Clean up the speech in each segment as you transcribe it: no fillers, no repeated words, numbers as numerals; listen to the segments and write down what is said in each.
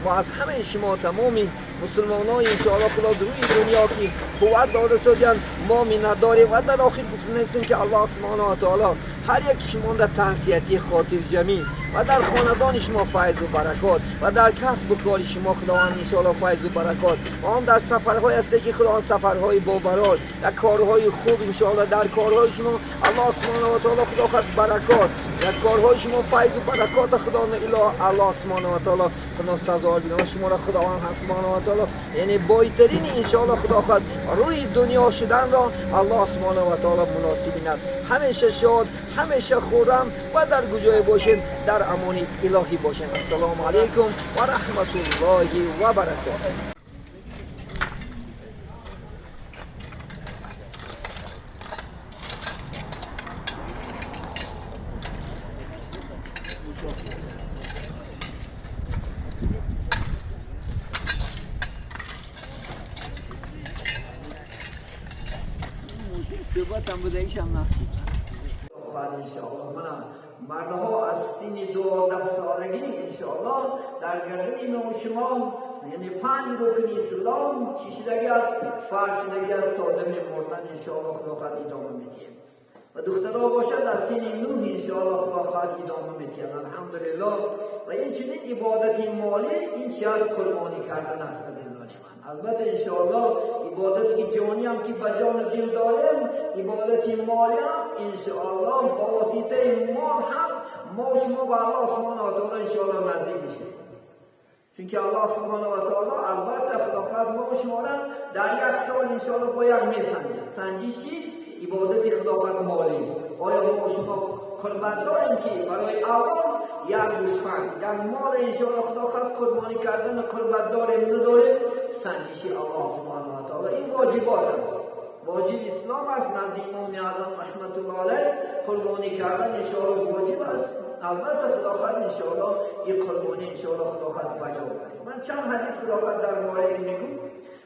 ما از همه شما تمامی مسلمانان انشاءالله خدا روی دنیا که قوت داده سودیان ما منت داریم. و در آخر گفتن که الله سبحانه و تعالی هر یک شما در تنصیحتی خاطر جمعی و در خاندان شما فیض و برکات و در کسب و کار شما خداوند انشاءالله فیض و برکات و هم در سفرهای هسته که خداوند سفرهای با برات در کارهای خوب انشاءالله در کارهای شما الله سبحانه و تعالی خدا خود برکات در کارهای شما فیض و برکات خداوند اله الله سبحانه و تعالی خدا سزار بیده شما را خداوند سبحانه و تعالی یعنی بایترین انشاءالله خدا خود روی دنیا شدن را الله سبحانه و تعالی مناسب بیند. همیشه شاد، همیشه خورم و در کجای باشین در امان الهی باشین. السلام علیکم و رحمت الله و برکاته. صحبت هم بوده ایشم نقشید. انشاءالله منم مردها از سن 12 سالگی انشاءالله در گردن ما و شما یعنی 5 رکن اسلام چیشدگی است، فرض شدگی است تا دم مردن انشاءالله خدا خواهد ادامه میدهیم. و دخترها باشد از سن 9 انشاءالله خدا خواهد ادامه میدهیم الحمدلله. و این چنین عبادت مالی این چی از قربانی کردن است عزیزان من. البته انشاءالله عبادتی که جانی هم که به جان دل داریم، عبادت مالی هم انشاءالله با واسطه مال هم ما شما به الله سبحانه و تعالی انشاءالله نزدیک میشیم. چون که الله سبحانه و تعالی البته خدا خواهد ما شما را در یک سال انشاءالله باید میسنجد. سنجشی عبادت خداوند مالی. آیا ما شما قربت داریم که برای الله یک گوسفند در مال انشاءالله خدا خواهد قربانی کردن قربت داریم نداریم؟ سنجشی الله سبحانه و تعالی این واجبات است. واجب اسلام است. نزد امام اعظم رحمت الله علیه قربانی کردن انشاءالله واجب است. البته خدا خواهد انشاءالله این قربانی انشاءالله خدا خواهد بجا آورد. من چند حدیث خدا خواهد در مورد این میگم.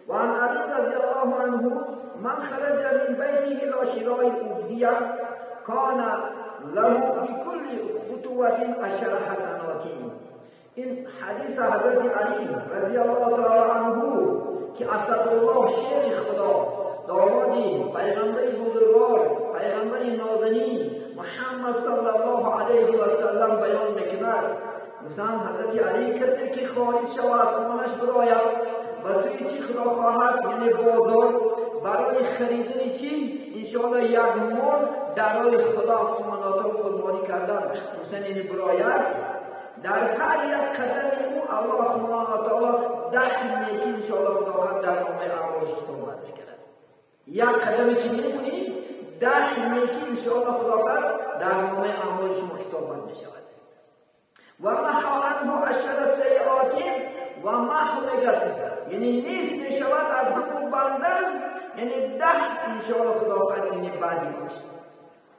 و عن علی رضی الله عنه من خرج من بیته الى شراء الاضحیه کان له بكل خطوة 10 حسنات. این حدیث حضرت علی رضی الله تعالی عنه که اسدالله شیر خدا دامادی پیغمبر بزرگوار پیغمبر نازنین محمد صلی الله علیه و سلم بیان میکند. گفتند حضرت علی کسی که خارج شود از خانه‌اش براید به سوی چی خدا خواهد یعنی بازار برای خریدن چی انشاءالله یک مال در راه خدا سبحانه و تعالی قربانی کردن گفتن یعنی براید در هر یک قدم او الله سبحانه و تعالی 10 نیکی انشاءالله خدا خواهد در نامه اعمالش کتابت میکرد. یک قدمی که میمونی 10 نیکی انشاءالله خدا خواهد در نامه اعمال شما کتابت میشود. و محا عنه 10 سیئات و محو میگرد یعنی نیست میشود از همون بنده یعنی 10 انشاءالله خدا خواهد یعنی بعدی باشه.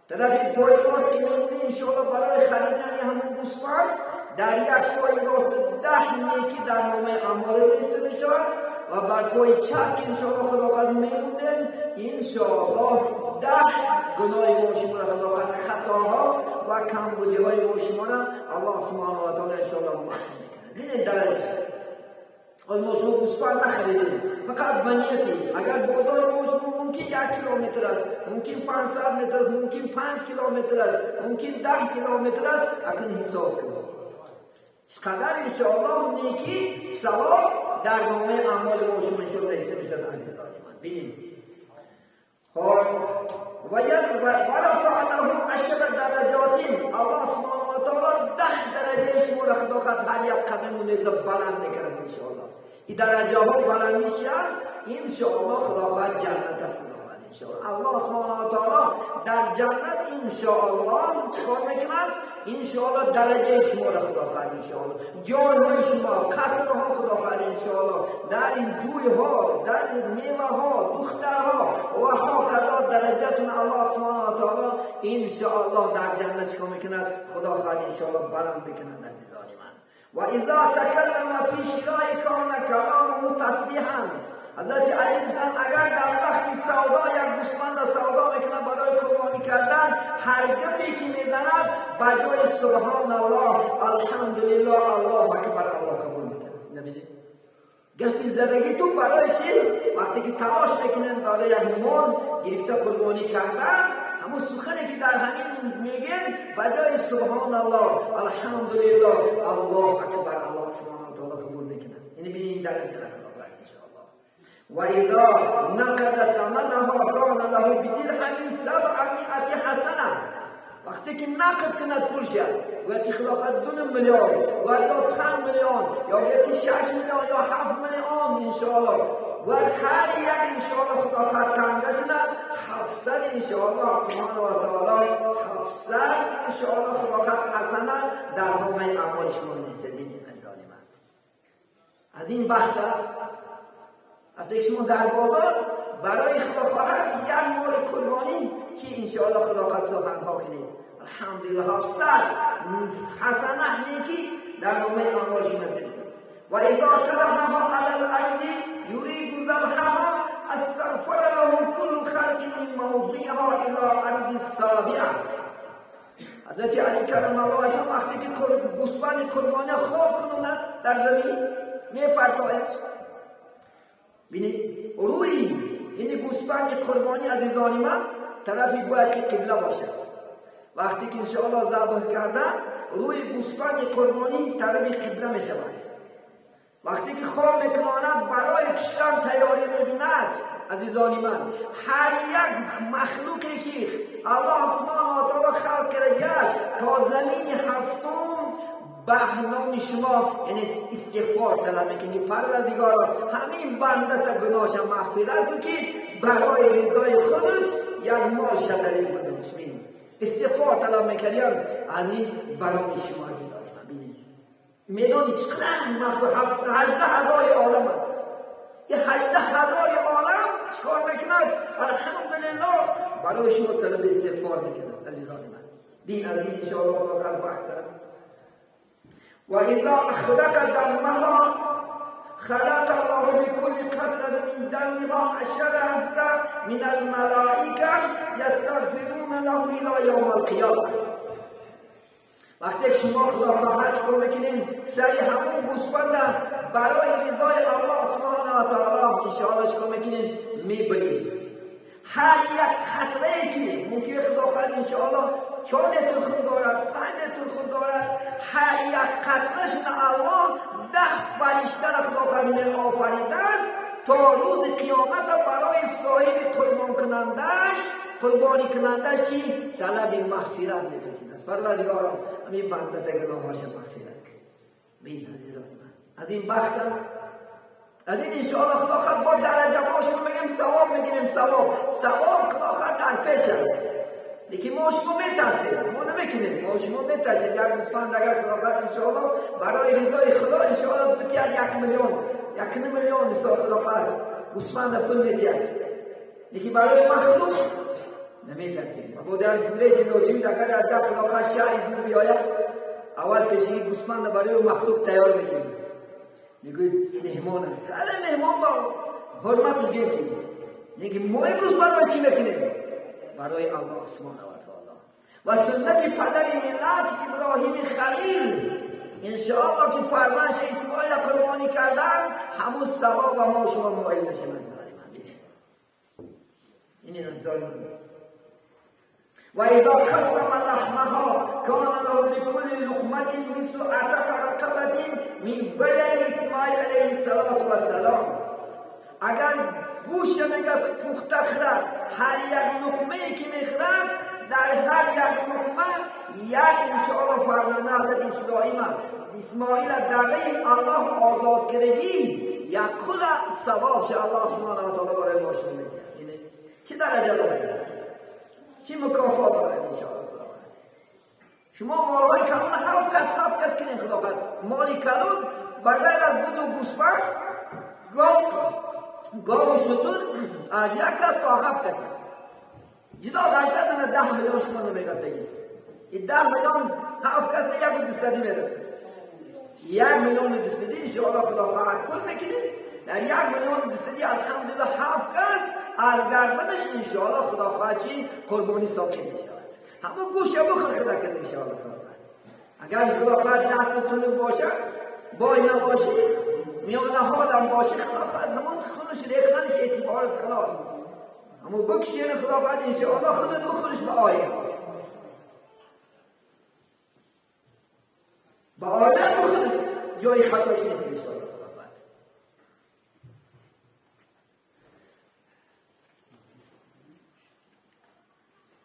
طرف پای راست که میمونی انشاءالله برای خریدن همون گوسفند در یک پای راست 10 نیکی در نامه اعمال نوشته میشود و بر پای چپ که انشاءالله خدا خواهد میمونیم انشاءالله 10 گناه ما شما را خدا خواهد خطاها و کمبودی های ما شما را الله سبحانه و تعالی انشاءالله محو میکنه. ببینید درجه حال ما شما گوسفند نخریدیم فقط بنیتی اگر بازار ما شما ممکن 1 کیلومتر است، ممکن 500 متر است، ممکن 5 کیلومتر است، ممکن 10 کیلومتر است، اکنون حساب کن چقدر انشاءالله نیکی ثواب در نامه اعمال ما شما انشاءالله نوشته میشد. عزیزان من ببینید خب و ورفع له 10 درجات الله سبحانه و تعالی 10 درجه شما را خدا خواهد هر یک قدم بلند میکرد انشاءالله. این درجه ها بلندی چی است؟ انشاءالله خدا خواهد جنت است. خدا خواهد انشاءالله الله سبحانه و تعالی در جنت انشاءالله چیکار میکند؟ انشاءالله درجه شما را خدا خواهد انشاءالله جایهای شما قصرها خدا خواهد انشاءالله در این جویها در این میوه ها دخترها و هکذا درجهتون الله سبحانه و تعالی انشاءالله در جنت چیکار میکند؟ خدا خواهد انشاءالله بلند میکند عزیزان من. و اذا تکلم فی شراء کان کلامه تسبیحا. حضرت علی گفتند اگر در وقت سودا یک گوسفند سودا میکنه برای قربانی کردن هر گپی که میزند ба ҷои субҳоналлоҳ, алҳамдулиллоҳ, аллоҳу акбар Аллоҳ қабул мекунад. Набинед, гапи задагитон барои чӣ? Вақте ки талош мекунанд барои як мол гирифта қурбонӣ кардан, ҳамон сухане ки дар ҳамин мегӯем, ба ҷои субҳоналлоҳ, алҳамдулиллоҳ, аллоҳу акбар Аллоҳ субҳонаҳу ва таъоло қабул мекунад. Яъне бинед, дараҷа худо иншоаллоҳ. Ва изо нақада саманаҳо кона лаҳу бидирҳамин 700 ҳасана. Вақте ки нақд кунад пулша, бояд ки худо 2 миллион ва ё 5 миллион ё ки 6 миллион ё 7 миллион иншоаллоҳ, бояд ҳар як иншоаллоҳ худо тангашна 700 иншоаллоҳ субҳонаҳу ва таъоло 700 иншоаллоҳ худо ҳасана дар номаи аъмоли шумо менависад. Бинед, азизони ман, аз ин бахт аст, вақте ки шумо дар бозор барои худо хоҳад як моли қурбонӣ чи иншоаллоҳ худо суханҳо кунед, алҳамдулиллоҳ, 700 ҳасана некӣ дар номаи аъмоли шумо назил. Ва изо тараҳаҳо алал арзи юриду забҳаҳо астагфара лаҳу куллу халқин мин мавдиҳо ила арзи собиа. Ҳазрати Али каррамаллоҳу ваҷҳаҳу вақте ки гӯсфанди қурбония хоб кунонад, дар замин мепартояш. Бинед, рӯи ини гӯсфанди қурбонӣ, азизони ман, тарафи бояд ки қибла бошад. Вақте ки иншоаллоҳ забҳ кардан, рӯи гӯсфанди қурбонӣ тарафи қибла мешавад. Вақте ки хоб мекунонад, барои куштан тайёрӣ мебинад, азизони ман, ҳар як махлуқе ки Аллоҳ субҳонаҳу ва таъоло халқ кардагиаст, то замини ҳафтум ба номи шумо, яъне истиғфор талаб мекунед, ки Парвардигоро, ҳамин бандата гуноҳша мағфират кун, ки барои ризои худат як мол шадарӣ гудош. Истиғфор талаб мекардиям ани барои шумо, азизони ман. Бинед, медонӣ чӣ қадар махлуқ? 18 ҳазори олам аст. И 18 ҳазори олам чӣ кор мекунад? Алҳамдулиллоҳ, барои шумо талаби истиғфор мекунад, азизони ман. Бин, аз ин иншоаллоҳ худо вақт аст. وإذا أخرق دمها خلق الله بكل قطرة من دمها 10 من الملائكة يستغفرون له إلى يوم القيامة. وقتی که شما خدا خواهد چکار میکنین، سری همون گوسفند برای رضای الله سبحانه و تعالی انشاءالله چکار میکنین، میبرین، هر یک قطره که ممکن خدا خواهد انشاءالله 4 لیتر خون دارد، 5 لیتر خون دارد، هر یک قطرش الله 10 فرشته را خدا خواهد آفریده است تا روز قیامت برای صاحب قربان کنندش، قربانی کنندش چی طلب مغفرت میفرستید است. پروردگارا، همین بنده گناهاش مغفرت کن. بین، عزیزان من، از این بخت است. از این انشاءالله خدا خواهد با درجه ما شما میگیم ثواب میگیریم. ثواب، ثواب خدا خواهد در پیش است. لیکن ما شما میترسیم، ما نمیکنیم. ما شما میترسیم. یک گوسفند اگر خدا خواهد انشاءالله برای رضای خدا انشاءالله بتید 1 میلیون، 1.5 میلیون مثال خدا خواهد گوسفند پول میتید، لیکن برای مخلوق نمیترسیم. و در جمله جلوجوی اگر از در خدا خواهد شهری دور بیاید، اول پیشگی گوسفند برای مخلوق تیار میکنیم، میگوید مهمان است. خیلی مهمان با حرمتش گرفتیم. میگه ما امروز برای کی میکنیم؟ برای الله سبحانه و تعالی و سنت پدر ملت ابراهیم خلیل انشاءالله که فرزندش اسماعیل قربانی کردن، همون ثواب و ما شما نائل میشیم. عزیزان من، ببین، این عزیزان من. وإذا قسم لحمها كان له بكل لقمة مثل عتق رقبة من ولد إسماعيل عليه الصلاة والسلام. اگر گوشت میگه پخته خورد، هر یک لقمه که میخورد، در هر یک لقمه یک انشاءالله فرزند حضرت اسماعیل در الله آزاد کردگی، یک خود ثواب الله سبحانه و تعالی برای ما شما میده. چه درجه دارد، چی مکافات دارد انشاءالله خدا خواهد. شما مالهای کلون هفت کس، هفت کس کنین. خدا خواهد مالی کلون بغیر از بز و گوسفند، گاو، گاو و شتر، از یک کس تا هفت کس است. جدا غلطه 10 میلیون شما نمیگه. این 10 میلیون هفت کس یک و دوصدی میرسه. 1 میلیون و دوصدی انشاءالله خدا خواهد پول میکنیم. در 1 میلیون و دوصدی الحمدلله هفت کس از گردنش انشاءالله خدا خواهد چی قربانی ساکن میشود. همون گوش بخور خدا کرد انشاءالله. اگر خدا خواهد دست تنک باشد، بای نباشی، میانه حالم باشی، خدا خواهد همون خونش ریختنش اعتبار از خلاص. همون بکشین خدا خواهد انشاءالله خودت بخورش به آیه. به آیه بخورش، جای خطاش نیست انشاءالله.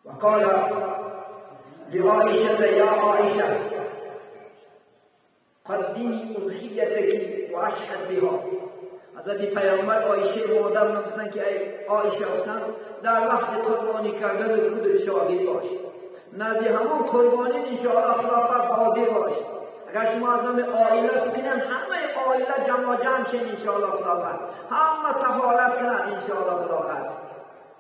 وقال لعائشة یا عائشة قدمی اضحیتك واشهد بها. حضرت پیامبر عایشه مادر گفتن که ای عایشه، گفتن در وقت قربانی کردن خودت شاهد باش، نزد همون قربانی انشاءالله خلافت حاضر باش. اگر شما از نام عائله کنن، همه عائله جمع جمع شین انشاءالله خلافت، همه طهارت کنن انشاءالله خلافت.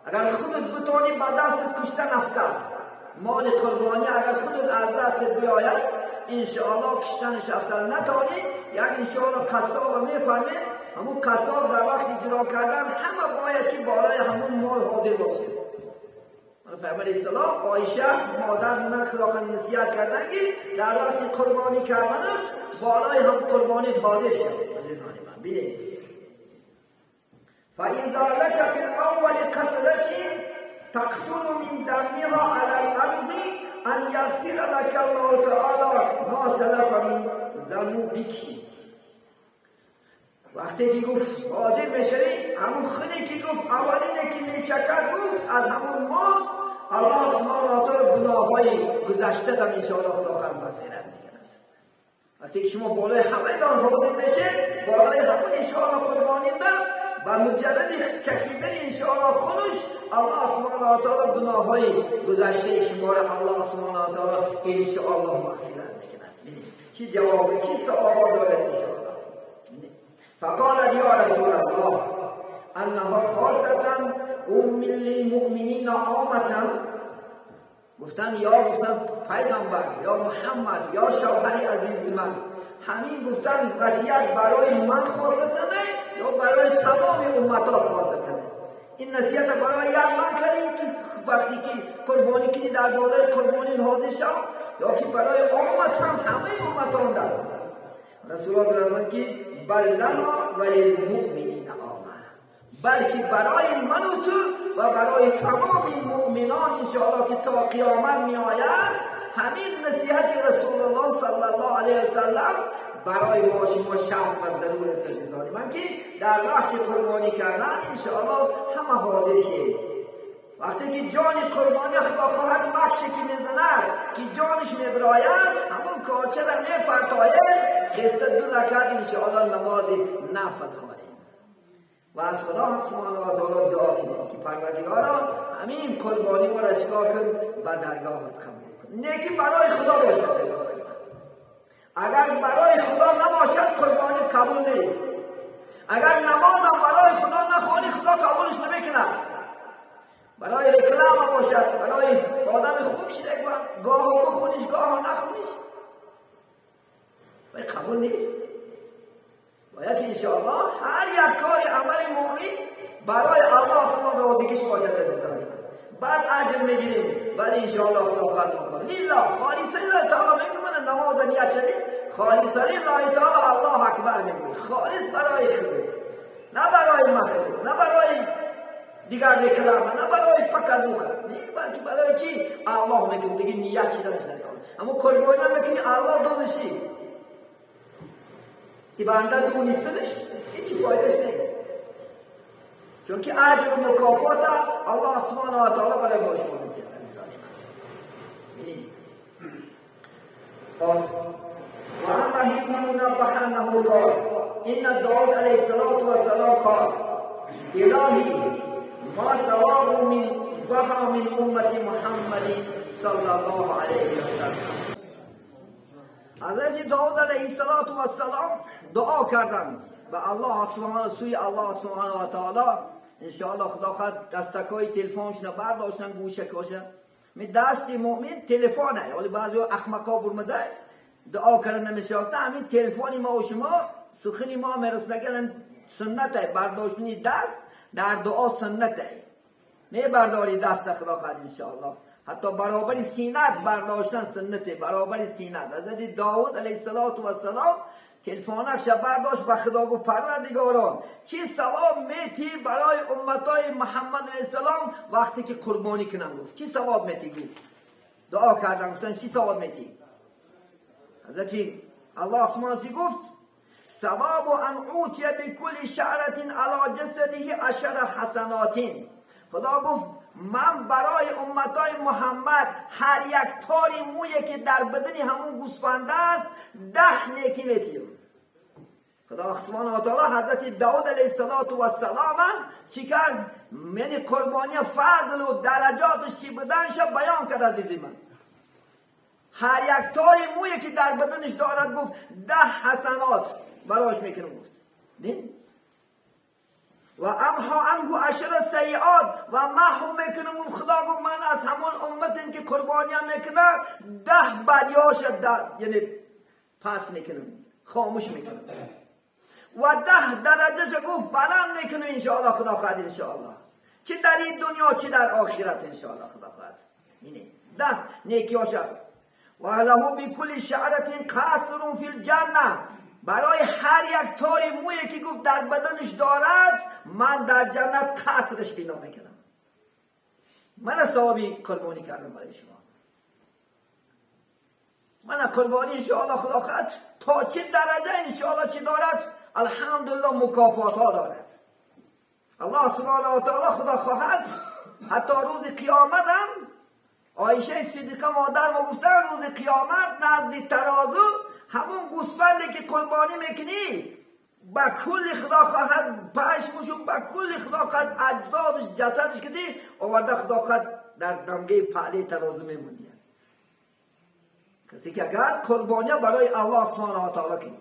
اگر خودت بتانی با دست کشتن افسد مال قربانی، اگر خودت از دست بیاید انشاءالله کشتنش افسد نتانی، یک انشاءالله قصاب میفهمید، همون قصاب در وقت اجرا کردن همه باید که بالای همون مال حاضر باشد. پیامبر اسلام عایشه مادر من خلاف نصیحت کردن که در وقت قربانی کردنش بالای هم قربانی حاضر شد. عزیزان من ببینید، فإذا لك في الأول قتلة تقتل من دمها على الأرض أن يغفر لك الله تعالى ما سلف من ذنوبك. وقتی که گفت حاضر میشوی، همون خونی که گفت اولینه که میچکد گفت از همون مال الله سبحانه و تعالی گناههای گذشته هم انشاءالله خدا خواهد مغفرت میکند. وقتی که شما بالای همه دان حاضر میشه، بالای همون انشاءالله قربانی ده و مجرد چکیدن انشاءالله خودش الله سبحانه و تعالی گناههای گذشته شما را الله سبحانه و تعالی انشاءالله مغفرت میکند. چی جواب، چی ثواب دارد انشاءالله. فقالت یا رسول الله انها خاصة ام للمؤمنین عامة. گفتن یا گفتن پیغمبر یا محمد یا شوهر عزیز من، همین گفتن وصیت برای من خاصتنه یا برای تمام امتات خاصتنه؟ این نصیحت برای یک من کردی که وقتی که قربانی کنی در بالای قربانی حاضر شو، یا که برای امت هم همه امتان دست. رسول الله صلی الله علیه و که بل لنا و للمؤمنین عامه، بلکه برای من و تو و برای تمام مؤمنان انشاءالله که تا قیامت می آید همین نصیحت رسول الله صلی الله علیه و سلم برای ما شما شرط و ضرور است. عزیزان من که در وقت قربانی کردن انشاءالله همه حاضر شیم. وقتی که جان قربانی خدا خواهد مکشه که میزند که جانش میبراید، همون کارچه را میپرتاید، خسته دو رکعت انشاءالله نماز نفل خوانیم و از خدا سبحانه و تعالی دعا کنیم که پروردگارا همین قربانی ما را چیکار کن، به درگاهت قبول کن. نیکی برای خدا باشد. اگر برای خدا نباشد قربانی قبول نیست. اگر نمازم برای خدا نخوانی خدا قبولش نمیکند. برای رکلام باشد، برای آدم خوب شده گاه بخونیش گاه نخونیش، ولی قبول نیست. باید انشاءالله هر یک کار عمل مؤمن برای الله سبحانه راضیگیش باشد. بعد اجر میگیریم، بعد انشاءالله خدا خواهد میکنه. لله خالص لله تعالی میگه من نماز نیت شوی خالص لله تعالی الله اکبر میگه، خالص برای خودت، نه برای مخلوق، نه برای دیگر رکلام، نه برای پکازوخه، نه بلکه برای چی؟ الله میکنه دیگه نیت شدنش نکنه. اما قربانی میکنی الله دونشید که بنده دونستنش هیچ فایدهش نیست، چون که اجر و مکافات الله سبحانه و تعالی برای ما شما میده. عزیزان من و عن وهب بن منبه انه قال ان داود علیه الصلاة والسلام قال الهی ما ثواب من ضحى من امت محمد صلی الله علیه وسلم. حضرت داود علیه السلام دعا کردن و الله سبحانه سوی الله سبحانه و تعالی. انشاءالله خدا خواهد دستکای تلفنش برداشتن گوشکاشه. می دست مؤمن تلفنه، ولی بعضی احمقا برمده دعا کردن نمیشه. همین تلفن ما و شما سخنی ما میرسونگن سنته، برداشتنی دست در دعا سنته. نه برداری دست خدا خواهد انشاءالله. حتی برابر سینت برداشتن سنته، برابر سینت. حضرت داود علیه السلام تلفنش برداشت به خدا گفت پروردگارا چی ثواب میتی برای امتای محمد علیه السلام وقتی که قربانی کنم؟ گفت چی ثواب میتی؟ گفت دعا کردن، گفتن چی ثواب میتی؟ حضرت الله سبحانه گفت ثواب ان اوتی بکل شعرة علی جسده 10 حسنات. خدا گفت من برای امتای محمد هر یک تاری مویی که در بدن همون گوسفنده است 10 نیکی میتیم. خدا سبحانه و تعالی حضرت داود علیه السلام چی کرد؟ یعنی قربانی فضل و درجاتش چی بودنش بیان کرد. عزیزی من هر یک تاری مویی که در بدنش دارد گفت 10 حسنات براش میکنم. گفت دین و امحا عنه 10 سیئات و محو میکنم. خدا گفت من از همون امتیم که قربانی میکنه 10 بدیاش یعنی پس میکنم، خاموش میکنم و 10 درجهش گفت بلند میکنم انشاءالله خدا خواهد، انشاءالله چه در این دنیا چه در آخرت انشاءالله خدا خواهد. اینه 10 نیکیاش. و له بکل شعرة قصر فی الجنه، برای هر یک تاری مویی که گفت در بدنش دارد من در جنت قصرش بنا میکنم. من ثوابی قربانی کردم برای شما، من قربانی انشاءالله خدا خواهد تا چه درجه انشاءالله چی دارد؟ الحمدلله مکافات ها دارد. الله سبحانه و تعالی خدا خواهد حتی روز قیامت هم عایشه صدیقه مادر ما گفتن روز قیامت نزد ترازو همون گوسفندی که قربانی میکنی با کل خدا خواهد پشمشو با کل خدا خواهد اجزادش جسدش کدی آورده خدا خواهد در دمگه پهله ترازو میمونی. کسی که اگر قربانی برای الله سبحانه و تعالی کنی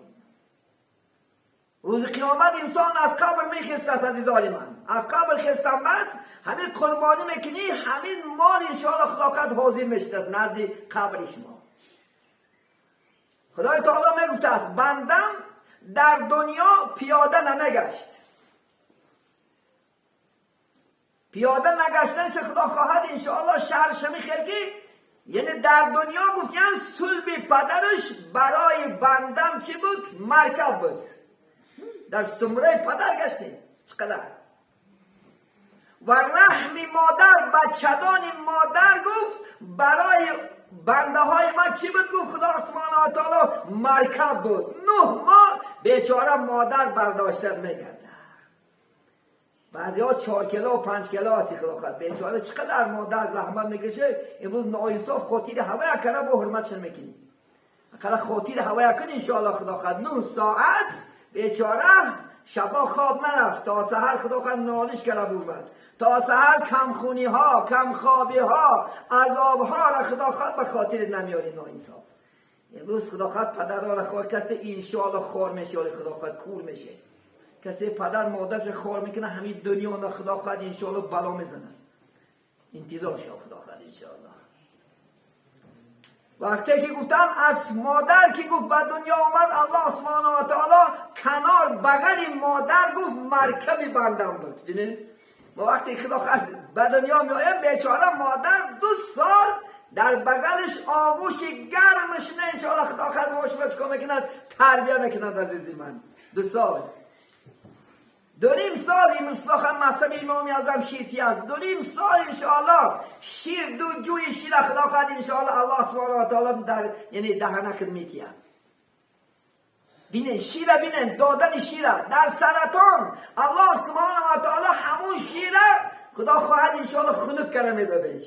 روز قیامت انسان از قبر میخیست است. عزیزان من از قبر خیستن بعد همین قربانی میکنی همین مال انشاءالله خدا خواهد حاضر میشد است نزد قبر شما. خدای تعالی میگفت است بندم در دنیا پیاده نمیگشت، پیاده نگشتنش خدا خواهد انشاءالله شهرش میخیل، یعنی در دنیا گفت یعنی صلب پدرش برای بندم چی بود؟ مرکب بود. در ستمره پدر گشتیم چقدر. و رحم مادر بچدان مادر گفت برای بنده های ما چی بود؟ گفت خدا سبحانه و تعالی مرکب بود. 9 ماه بیچاره مادر برداشته میگرده. بعضی ها 4 کیلو و 5 کیلو هستی خدا خواهد بیچاره چقدر مادر زحمت میکشه. امروز ناانصاف خاطر هوای کنه با حرمتش میکنی، اقلا خاطر هوای کن انشاءالله خدا خواهد. 9 ساعت بیچاره شبا خواب نرفت تا سحر خدا خواهد نالش کرده بود، تا سحر کمخونی ها کمخوابی ها عذاب ها را خدا خواهد به خاطر نمیاری ناانصاف. امروز خدا خواهد پدر را خوار کسی انشاءالله خوار میشه، خدا خواهد کور میشه. کسی پدر مادرش خوار میکنه همین دنیا را خدا خواهد انشاءالله بلا میزنه. انتظار شو خدا خواهد انشاءالله. وقتی که گفتن از مادر که گفت به دنیا آمد الله سبحانه و تعالی کنار بغل مادر گفت مرکب بندم بود. ببینید ما وقتی خدا خواهد به دنیا میایم بیچاره مادر 2 سال در بغلش آغوش گرمش نه انشاءالله خدا خواهد باش چیکار میکند؟ تربیه میکند. عزیزی من 2 سال 2.5 سال این مصطلح مذهب امام اعظم شیعی است. 2.5 سال انشاءالله شیر دو جوی شیر خدا خواهد انشاءالله الله سبحانه و تعالی در یعنی دهنه میتیه. بینن شیر، بینن دادن شیر در سرطان الله سبحانه و تعالی همون شیر خدا خواهد انشاءالله خنک کرده میدادش.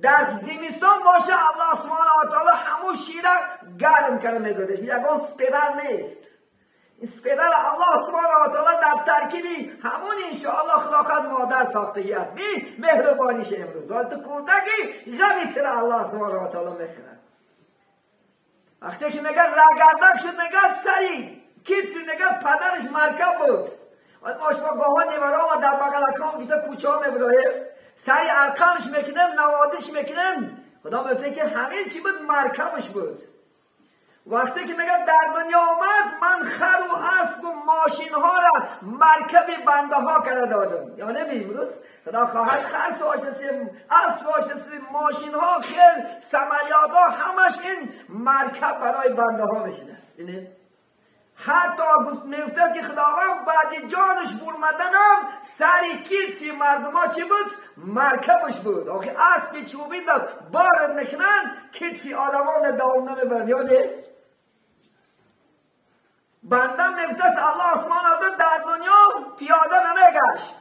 در زمستان باشه الله سبحانه و تعالی همون شیر گرم کرده میدادش. یگان سپرال نیست، اسپرال الله سبحانه و تعالی در ترکیبی همون انشاءالله خدا خواهد مادر ساختگی است. بی مهربانیش امروز حال تو کودکی غمی تر الله سبحانه و تعالی میخورد. وقتی که میگه رگردک شد میگه سری کتفی میگه پدرش مرکب بود. ما شما گاهان نمیرام و در بغلکام گیتا کوچه ها میبرایم سری ارکانش میکنیم نوازش میکنیم. خدا میفته که همه چی بود مرکبش بود. وقتی که میگه در دنیا آمد من خر و اسب و ماشین ها را مرکب بنده ها کرده دادم. یا نمی امروز خدا خواهد خر سواشسیم، اسب واشسیم، ماشین ها، خیر، سملیات ها، همش این مرکب برای بنده ها میشین است. اینه حتی گفت میفتد که خداوند بعد جانش برمدنم سری کتفی مردم ها چی بود؟ مرکبش بود. آخه اسب چوبی در بارد میکنن کتفی آدمان دوام نمیبرن. یا نه؟ بنده میفته الله سبحانه در دنیا پیاده نمیگشت.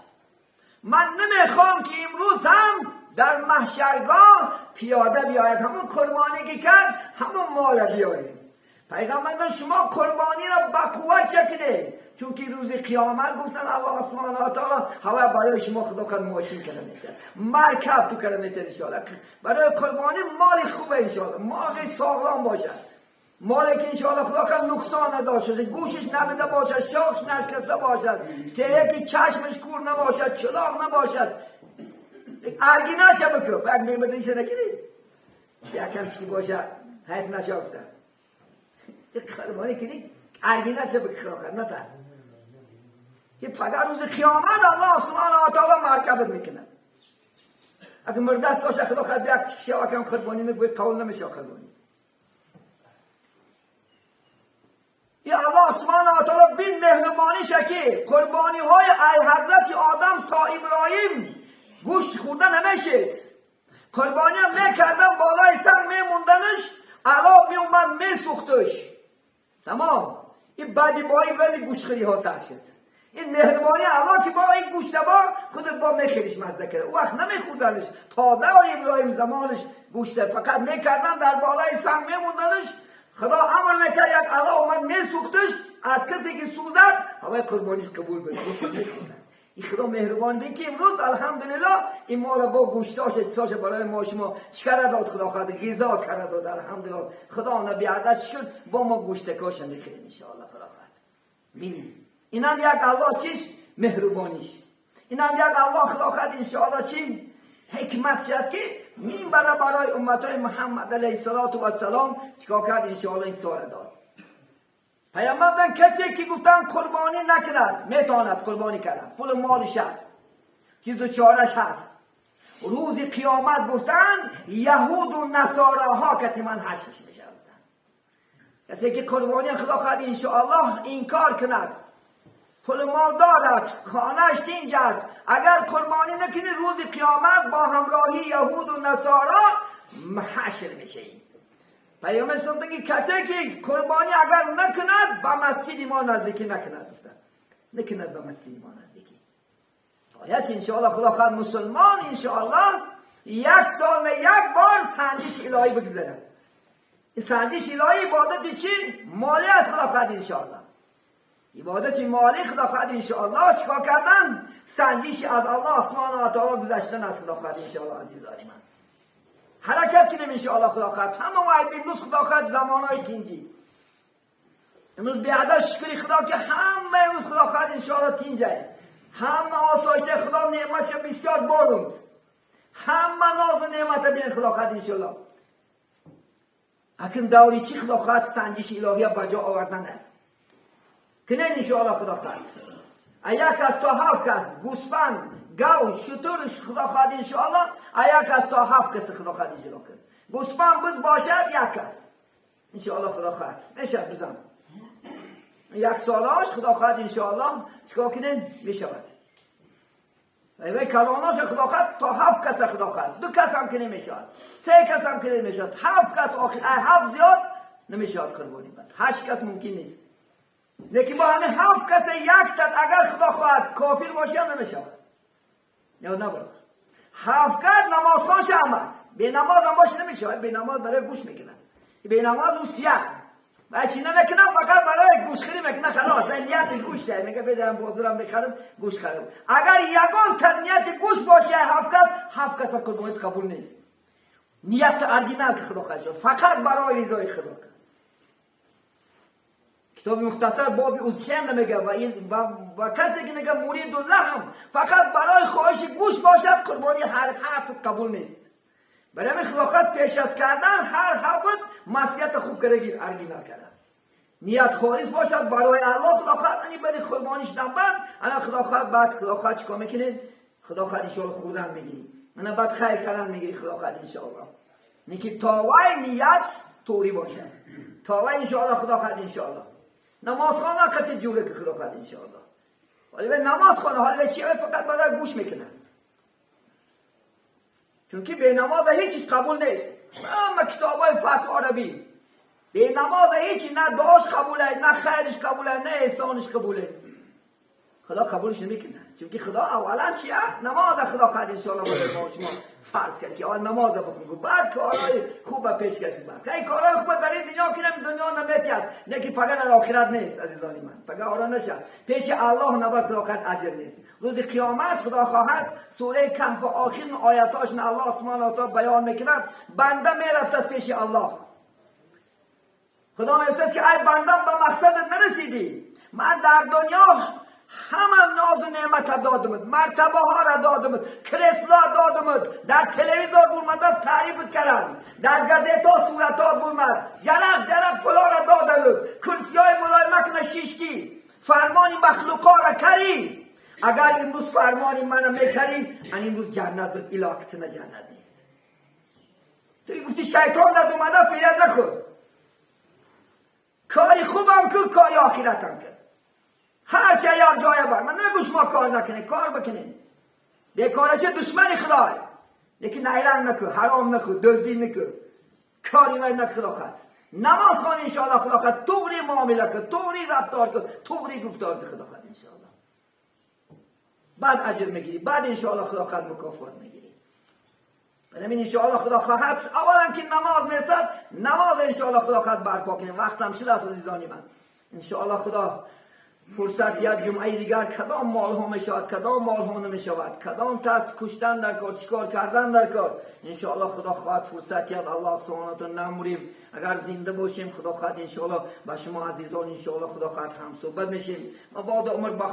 من نمیخوام که امروز هم در محشرگاه پیاده بیاید. همون قربانی که کرد همون مال بیارید. پیغمبر شما قربانی را با قوت چکنه، چون که روز قیامت گفتن الله سبحانه و تعالی هوا برای شما خدا خود ماشین کرده میده، مرکب تو کرده میده انشاءالله. برای قربانی مال خوبه انشاءالله، مال ساغلام باشد، مالی که انشاءالله خدا خود نقصان نداشته باشه، گوشش نمیده باشد، شاخش نشکسته باشد، سه که چشمش کور نباشد، چلاق نباشد، ارگی نشه بکن بعد میمده ایشه نکنی یکم چی باشه حیف نشه افته قربانی کنی ارگی نشه بکن خدا خود نترس که پگر روز قیامت الله سبحانه و تعالی مرکبت میکنه. اگه مردست باشه خدا خود یک چیشه اکم قربانی نگوی قول نمیشه قربانی. یا الله سبحانه و تعالی بین مهربانیش که قربانی های حضرت آدم تا ابراهیم گوشت خورده نمیشد. قربانی هم میکردن بالای سر میموندنش، علا میومد میسوختش. تمام. این بعدی با این ولی گوشتخوری ها سر شد. این مهربانی الله که با این گوشت با خودت با میخریش مزه کرد. او وقت نمیخوردنش تا برای ابراهیم زمانش گوشت فقط میکردن در بالای سنگ میموندنش. خدا امر میکرد یک الله اومد میسوختش، از کسی که سوزد هوای قربانیش قبول بود. این خدا مهربان بین که امروز الحمدلله این ما را با گوشتاش اتصاش برای ما شما چیکار داد خدا خدا غذا کرده داد الحمدلله. خدا نبی عدد شکر با ما گوشتکاش میخوریم ان شاء الله خدا خدا. ببینید اینم یک الله چیش مهربانیش، اینم یک الله خدا خدا ان شاء الله چی حکمتش است که مین برای امتای محمد علیه السلام چیکار کرد ان شاء الله این سوال داد. پیامبر کسی که گفتن قربانی نکند میتواند قربانی کردن، پول مالش هست، چیز و چارش هست. روز قیامت گفتن یهود و نصاراها که من حشرش میشه. کسی که قربانی خدا خواهد ان شاء الله انکار کند، پول مال دارد، خانهش تینج است، اگر قربانی نکنی روز قیامت با همراهی یهود و نصارا حشر میشه. پیامبر گفت کسی که قربانی اگر نکند به مسجد ما نزدیکی نکند، گفتن نکند به مسجد ما نزدیکی. آیت انشاءالله خدا خواهد مسلمان انشاءالله یک سال یک بار سنجش الهی بگذارد. این سنجش الهی عبادت چی؟ مالی است خدا خواهد انشاءالله. عبادت مالی خدا خواهد انشاءالله چیکار کردن؟ سنجش از الله سبحانه و تعالی گذشتن از خدا خواهد انشاءالله. عزیزان من حرکت کنیم انشاءالله خدا خواهد. همه وعید امروز خدا خواهد زمانهای تینجی امروز بیعدد شکری خدا که همه امروز خدا خواهد انشاءالله تینجه، همه آسایش خدا نعمتش بسیار باروند، همه ناز و نعمت بین خدا خواهد انشاءالله. اکنون دوری چی خدا خواهد سنجش الهی بجا آوردن است کنین انشاءالله خدا خواهد. یک از تا هفت کس گوسفند گاو شتر خدا خواهد انشاءالله، یک از تا هفت کس خدا خواهد اجرا کرد. گوسفند بز باشد یک کس انشاءالله خدا خواهد میشد بزن یک سالاش خدا خواهد انشاءالله چیکار کنین میشود. و کلاناش خدا خواهد تا هفت کس خدا خواهد، دو کس هم که نمیشود، سه کس هم که نمیشود، هفت کس آخر هفت زیاد نمیشود قربانی بند، هشت کس ممکن نیست. لیکن با همه هفت کس یک تن اگر خدا خواهد کافر باشه هم نمیشود. یا نبرو هفت کس نمازخوانش آمد، به نماز هم باشه نمیشود، به نماز برای گوش میکنن، به نماز او سیاه و چی نمیکنم فقط برای گوشخوری میکنه خلاص، نیت گوش ده میگه بدم بازارم بخرم گوش خرم. اگر یگان تن نیت گوش باشه هفت کس، هفت کس قربانی قبول نیست. نیت ارجینال که خدا خواهد فقط برای رضای خدا. کتاب مختصر باب اوزشن میگه و کسی که میگه مرید اللحم فقط برای خواهش گوش باشد قربانی هر حرف قبول نیست. برای همین خلافت پیش از کردن هر حرف Маслиҳата хуб карда гир, оригинал карда. Ният холис бошад барои Аллоҳ, Худо хоҳад, ани баъди қурбонӣ шудан баъд, ана Худо хоҳад, баъд Худо хоҳад чикор мекунед? Худо хоҳад, иншоалло, хӯрдан мегирӣ. Ана баъд хайр кардан мегирӣ, Худо хоҳад, иншоалло. Неки то вай ният туғри бошад. То вай, иншоалло, Худо хоҳад, иншоалло. Намоз хондан қати ҷуре ки, Худо хоҳад, иншоалло. Ҳоли вай намоз хона, ҳоли вай чи фақат барои гӯш мекунад. Чунки бенамоз ҳеҷ чиз қабул нест. Ҳама китобҳои фатво бин. Бенамоз ҳеҷ на дуош қабул аст, на хайриш қабул аст, на эҳсониш қабул аст. Худо қабулш намекунад. Чунки Худо аввалан чия? Намоз Худо хоҳад, иншоалло, барои мо шумо фарз кард ки аввал намоз бихун, баъд корҳои хуб пешкаш баъд. Хай, корҳои хуб барои дунё кунам, дунё наметиҳад. Не ки пага дар охират нест, азизони ман. Пага ора нашад. Пеши Аллоҳ набад, Худо хоҳад, аҷр нест. Рӯзи қиёмат, Худо хоҳад, сураи Каҳф охирин оятҳошон Аллоҳ субҳонаҳу ва таъола баён мекунад. Банда мерафт аз пеши Аллоҳ. Худо мегуфт ки ай бандам, ба мақсадат нарасидӣ. Ман дар дунё ҳама нозу неъмата додамад, мартабаҳоро додамад, кресло додамад, дар телевизор бурмада таърифат кардам, дар газетҳо суратҳо бурмад, ҷарақ ҷарақ пулоро додамад, курсиҳои мулоимакна шиштӣ, фармони махлуқоро карӣ. Агар имрӯз фармони мана мекарӣ, ан имрӯз ҷаннат буд, илоҳатина ҷаннат нест. Ту гуфти шайтон над омада, фиреб нахӯр. Кори хубам кун, кори охиратам кун. Ҳар шай як ҷоя бар. Ман намегӯ шумо кор накунед, кор бикунед. Бекорачи душмани Худой. Лекин найранг накун, ҳаром накун, дуздӣ накун. Кори вай накун, Худо хоҳад. Намоз хон, иншоалло, Худо хоҳад, туғри муомила кун, туғри рафтор кун, туғри гуфтор кун, Худо хоҳад, иншоалло. Баъд аҷр мегирӣ, баъд, иншоалло, Худо хоҳад, мукофот мегирӣ. Барои иншоалло, Худо хоҳад, аввалан ки намоз мерасад, намоз, иншоалло, Худо хоҳад, барпо кунем. Вақтам шудааст, азизони ман. Иншоалло, Худо фурсат як ҷумъаи дигар кадом молҳо мешавад, кадом молҳо намешавад, кадом тарз куштан дар кор, чикор кардан дар кор. Иншоалло, Худо хоҳад, фурсат яд, Аллоҳ субҳонаҳу таъала, намурим. Агар зинда бошем, Худо хоҳад, иншоалло, ба шумо азизон, иншоалло, Худо хоҳад, ҳамсӯҳбат мешем. Мабодо умр ба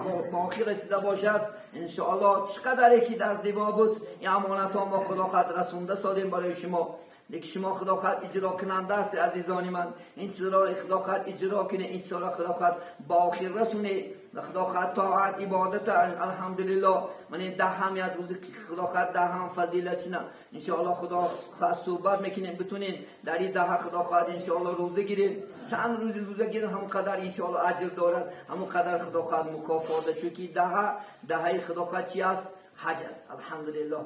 охир расида бошад, иншоалло, чӣ қадаре ки дар димо буд, ин амонатҳо мо, Худо хоҳад, расонда содем барои шумо. Лекин шумо, Худо хоҳад, иҷро кунанда ҳастед, азизони ман. Ин чизро, Худо хоҳад, иҷро кунед, ин чизро, Худо хоҳад, ба охир расонед. Худо хоҳад, тоат, ибодат, алҳамдулиллоҳ. Ман ин даҳам як рӯзи, Худо хоҳад, даҳам фазилатшина, иншоалло, Худо хоҳад, суҳбат мекунем. Битунед дар ин даҳа, Худо хоҳад, иншоалло, рӯза гиред. Чанд рӯзи рӯза гиред, ҳамон қадар, иншоалло, аҷр дорад, ҳамон қадар, Худо хоҳад, мукофот. Чунки даҳа даҳаи, Худо хоҳад, чи аст? Ҳаҷ аст, алҳамдулиллоҳ.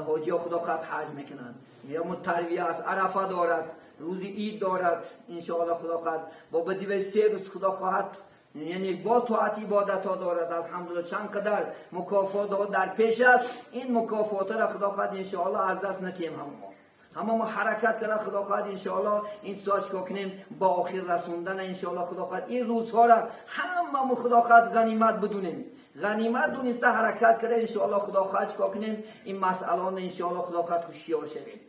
Ҳоҷиҳо, Худо хоҳад, ҳаҷ мекунанд. Яуму Тарвия аст, Арафа дорад, рӯзи ид дорад, иншоалло, Худо хоҳад, бо ба дивай 3 рӯз, Худо хоҳад, яъне бо тоат ибодатҳо дорад. Алҳамдулиллоҳ, чанд қадар мукофотҳо дар пеш аст. Ин мукофотҳоро, Худо хоҳад, иншоалло, аз даст натиҳем. Ҳама мо ҳаракат карда, Худо хоҳад, иншоалло, ин соат чикор кунем? Ба охир расондан, иншоалло, Худо хоҳад, ин рӯзҳоро ҳамамо, Худо хоҳад, ғанимат бидунем. Ғанимат дуниста ҳаракат карда, иншоалло, Худо хоҳад, чикор кунем? Ин масъаларо, иншоалло, Худо хоҳад, ҳушёр шавем.